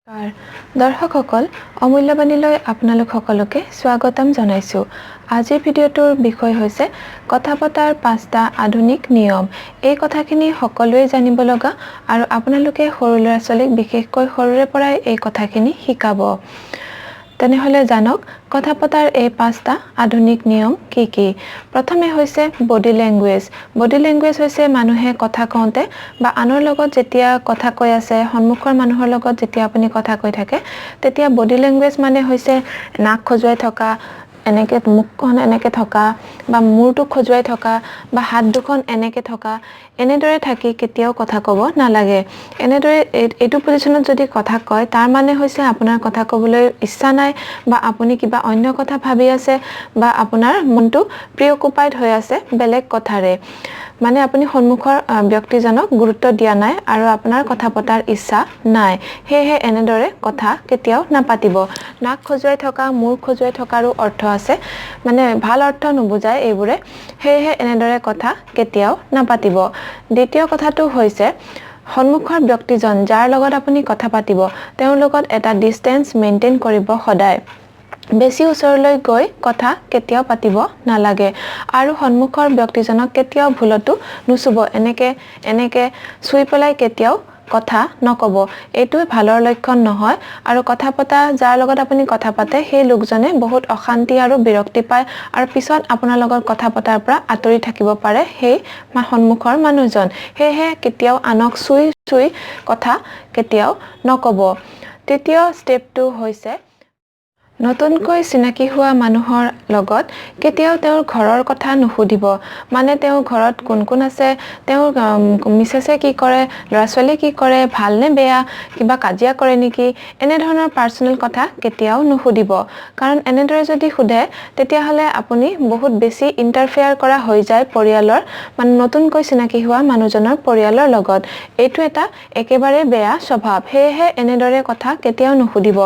দৰ্শকসকল, অমূল্যবাণীলৈ আপোনালোক সকলোকে স্বাগতম জনাইছোঁ। আজিৰ ভিডিঅ'টোৰ বিষয় হৈছে কথা পতাৰ 5টা আধুনিক নিয়ম। এই কথাখিনি সকলোৱে জানিব লগা আৰু আপোনালোকে সৰু ল'ৰা ছোৱালীক বিশেষকৈ সৰুৰে পৰাই এই কথাখিনি শিকাব। তেনেহ'লে জানক কথা পতাৰ এই 5টা আধুনিক নিয়ম কি কি। প্ৰথমে হৈছে বডি লেংগুৱেজ। বডি লেংগুৱেজ হৈছে মানুহে কথা কওঁতে বা আনৰ লগত যেতিয়া কথা কৈ আছে, সন্মুখৰ মানুহৰ লগত যেতিয়া আপুনি কথা কৈ থাকে, তেতিয়া বডি লেংগুৱেজ মানে হৈছে নাক খজুৱাই থকা, এনেকৈ মুখখন এনেকৈ থকা বা মূৰটো খজুৱাই থকা বা হাত দুখন এনেকৈ থকা, এনেদৰে থাকি কেতিয়াও কথা ক'ব নালাগে। এনেদৰে এইটো পজিশ্যনত যদি কথা কয়, তাৰ মানে হৈছে আপোনাৰ কথা ক'বলৈ ইচ্ছা নাই বা আপুনি কিবা অন্য কথা ভাবি আছে বা আপোনাৰ মনটো প্ৰিঅকুপাইড হৈ আছে বেলেগ কথাৰে, মানে আপুনি সন্মুখৰ ব্যক্তিজনক গুৰুত্ব দিয়া নাই আৰু আপোনাৰ কথা পতাৰ ইচ্ছা নাই। সেয়েহে এনেদৰে কথা কেতিয়াও নাপাতিব। নাক খজুৱাই থকা, মূৰ খজুৱাই থকাৰো অৰ্থ আছে, মানে ভাল অৰ্থ নুবুজায় এইবোৰে। সেয়েহে এনেদৰে কথা কেতিয়াও নাপাতিব। দ্বিতীয় কথাটো হৈছে সন্মুখৰ ব্যক্তিজন যাৰ লগত আপুনি কথা পাতিব, তেওঁৰ লগত এটা ডিষ্টেঞ্চ মেইনটেইন কৰিব সদায়। বেছি ওচৰলৈ গৈ কথা কেতিয়াও পাতিব নালাগে আৰু সন্মুখৰ ব্যক্তিজনক কেতিয়াও ভুলতো নুচুব। এনেকে এনেকে চুই পেলাই কেতিয়াও কথা নক'ব, এইটো ভালৰ লক্ষণ নহয়। আৰু কথা পতা যাৰ লগত আপুনি কথা পাতে সেই লোকজনে বহুত অশান্তি আৰু বিৰক্তি পায় আৰু পিছত আপোনাৰ লগত কথা পতাৰ পৰা আঁতৰি থাকিব পাৰে সেই সন্মুখৰ মানুহজন। সেয়েহে কেতিয়াও আনক চুই চুই কথা কেতিয়াও নক'ব। তৃতীয় ষ্টেপটো হৈছে নতুনকৈ চিনাকি হোৱা মানুহৰ লগত কেতিয়াও তেওঁৰ ঘৰৰ কথা নুসুধিব। মানে তেওঁৰ ঘৰত কোন কোন আছে, তেওঁৰ মিছেছে কি কৰে, ল'ৰা ছোৱালীয়ে কি কৰে, ভালনে বেয়া, কিবা কাজিয়া কৰে নেকি, এনেধৰণৰ পাৰ্চনেল কথা কেতিয়াও নুসুধিব। কাৰণ এনেদৰে যদি সোধে তেতিয়াহ'লে আপুনি বহুত বেছি ইণ্টাৰফেয়াৰ কৰা হৈ যায় পৰিয়ালৰ, মানে নতুনকৈ চিনাকি হোৱা মানুহজনৰ পৰিয়ালৰ লগত। এইটো এটা একেবাৰে বেয়া স্বভাৱ। সেয়েহে এনেদৰে কথা কেতিয়াও নুসুধিব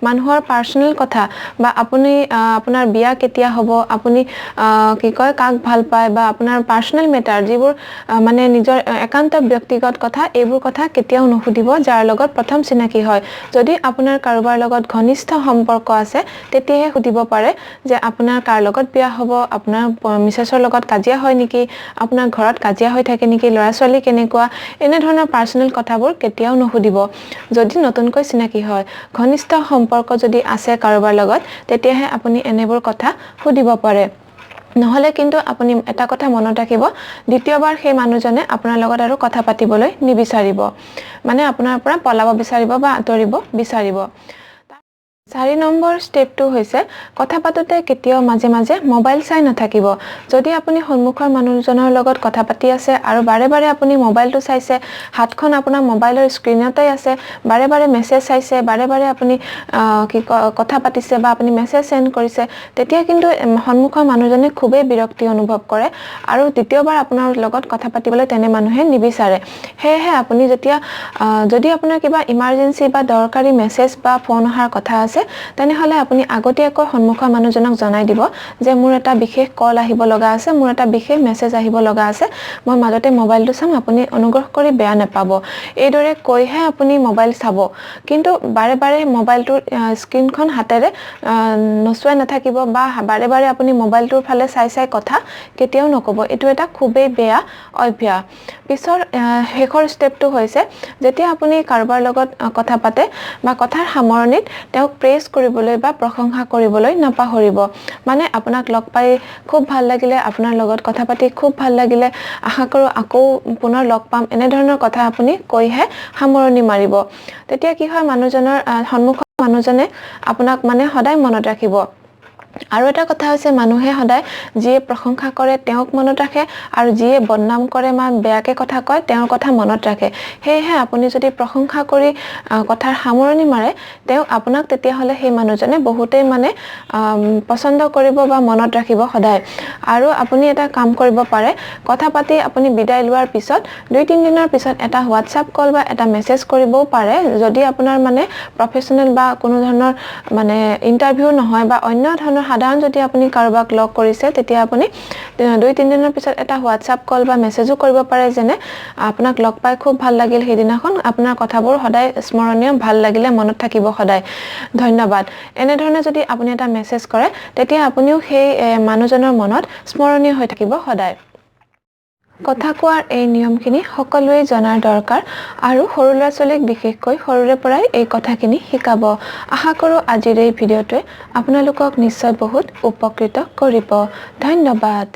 মানুহৰ পাৰ্চনেল কথা। বা আপুনি আপোনাৰ বিয়া কেতিয়া হ'ব, আপুনি কি কয় কাক ভাল পায় বা আপোনাৰ পাৰ্চনেল মেটাৰ যিবোৰ মানে নিজৰ একান্ত ব্যক্তিগত কথা, এইবোৰ কথা কেতিয়াও নুসুধিব যাৰ লগত প্ৰথম চিনাকি হয়। যদি আপোনাৰ কাৰোবাৰ লগত ঘনিষ্ঠ সম্পৰ্ক আছে তেতিয়াহে সুধিব পাৰে যে আপোনাৰ কাৰ লগত বিয়া হ'ব, আপোনাৰ মিছেছৰ লগত কাজিয়া হয় নেকি, আপোনাৰ ঘৰত কাজিয়া হৈ থাকে নেকি, ল'ৰা ছোৱালী কেনেকুৱা, এনেধৰণৰ পাৰ্চনেল কথাবোৰ কেতিয়াও নুসুধিব যদি নতুনকৈ চিনাকি হয়। ঘনিষ্ঠ সম্পৰ্ক যদি আছে কাৰোবাৰ লগত তেতিয়াহে আপুনি এনেবোৰ কথা সুধিব পাৰে। নহ'লে কিন্তু আপুনি এটা কথা মনত ৰাখিব, দ্বিতীয়বাৰ সেই মানুহজনে আপোনাৰ লগত আৰু কথা পাতিবলৈ নিবিচাৰিব, মানে আপোনাৰ পৰা পলাব বিচাৰিব বা আঁতৰিব বিচাৰিব। 4 নম্বৰ ষ্টেপটো হৈছে কথা পাতোঁতে কেতিয়াও মাজে মাজে মোবাইল চাই নাথাকিব। যদি আপুনি সন্মুখৰ মানুহজনৰ লগত কথা পাতি আছে আৰু বাৰে বাৰে আপুনি মোবাইলটো চাইছে, হাতখন আপোনাৰ মোবাইলৰ স্ক্ৰীণতে আছে, বাৰে বাৰে মেছেজ চাইছে, বাৰে বাৰে আপুনি কি কথা পাতিছে বা আপুনি মেছেজ চেণ্ড কৰিছে, তেতিয়া কিন্তু সন্মুখৰ মানুহজনে খুবেই বিৰক্তি অনুভৱ কৰে আৰু দ্বিতীয়বাৰ আপোনাৰ লগত কথা পাতিবলৈ তেনে মানুহে নিবিচাৰে। সেয়েহে আপুনি যেতিয়া যদি আপোনাৰ কিবা ইমাৰ্জেঞ্চি বা দৰকাৰী মেছেজ বা ফোন অহাৰ কথা আছে, তেনেহ'লে আপুনি আগতীয়াকৈ সন্মুখৰ মানুহজনক জনাই দিব যে মোৰ এটা বিশেষ কল আহিব লগা আছে, মোৰ এটা বিশেষ মেছেজ আহিব লগা আছে, মই মাজতে মোবাইলটো চাম, আপুনি অনুগ্ৰহ কৰি বেয়া নাপাব। এইদৰে কৈহে আপুনি মোবাইল চাব। কিন্তু বাৰে বাৰে মোবাইলটোৰ স্ক্ৰীণখন হাতেৰে নচুৱাই নাথাকিব বা বাৰে বাৰে আপুনি মোবাইলটোৰ ফালে চাই চাই কথা কেতিয়াও নক'ব। এইটো এটা খুবেই বেয়া অভ্যাস। পিছৰ শেষৰ ষ্টেপটো হৈছে যেতিয়া আপুনি কাৰোবাৰ লগত কথা পাতে বা কথাৰ সামৰণিত তেওঁক প্ৰেছ কৰিবলৈ বা প্ৰশংসা কৰিবলৈ নাপাহৰিব। মানে আপোনাক লগ পাই খুব ভাল লাগিলে, আপোনাৰ লগত কথা পাতি খুব ভাল লাগিলে, আশা কৰোঁ আকৌ পুনৰ লগ পাম, এনেধৰণৰ কথা আপুনি কৈহে সামৰণি মাৰিব। তেতিয়া কি হয়, মানুহজনৰ সন্মুখৰ মানুহজনে আপোনাক মানে সদায় মনত ৰাখিব। আৰু এটা কথা হৈছে মানুহে সদায় যিয়ে প্ৰশংসা কৰে তেওঁক মনত ৰাখে আৰু যিয়ে বদনাম কৰে বা বেয়াকৈ কথা কয় তেওঁৰ কথা মনত ৰাখে। সেয়েহে আপুনি যদি প্ৰশংসা কৰি কথাৰ সামৰণি মাৰে তেওঁক আপোনাক, তেতিয়াহ'লে সেই মানুহজনে বহুতেই মানে পচন্দ কৰিব বা মনত ৰাখিব সদায়। আৰু আপুনি এটা কাম কৰিব পাৰে, কথা পাতি আপুনি বিদায় লোৱাৰ পিছত 2-3 দিনৰ পিছত এটা হোৱাটছআপ কল বা এটা মেছেজ কৰিবও পাৰে। যদি আপোনাৰ মানে প্ৰফেচনেল বা কোনো ধৰণৰ মানে ইণ্টাৰভিউ নহয় বা অন্য ধৰণৰ ধৰণৰ সাধাৰণ যদি আপুনি কাৰোবাক লগ কৰিছে, তেতিয়া আপুনি 2-3 দিনৰ পিছত এটা হোৱাটছআপ কল বা মেছেজো কৰিব পাৰে, যেনে আপোনাক লগ পাই খুব ভাল লাগিল সেইদিনাখন, আপোনাৰ কথাবোৰ সদায় স্মৰণীয়, ভাল লাগিলে, মনত থাকিব সদায়, ধন্যবাদ। এনেধৰণে যদি আপুনি এটা মেছেজ কৰে, তেতিয়া আপুনিও সেই মানুহজনৰ মনত স্মৰণীয় হৈ থাকিব সদায়। কথা কোৱাৰ এই নিয়মখিনি সকলোৱে জনাৰ দৰকাৰ আৰু সৰু ল'ৰা ছোৱালীক বিশেষকৈ সৰুৰে পৰাই এই কথাখিনি শিকাব। আশা কৰোঁ আজিৰ এই ভিডিঅ'টোৱে আপোনালোকক নিশ্চয় বহুত উপকৃত কৰিব। ধন্যবাদ।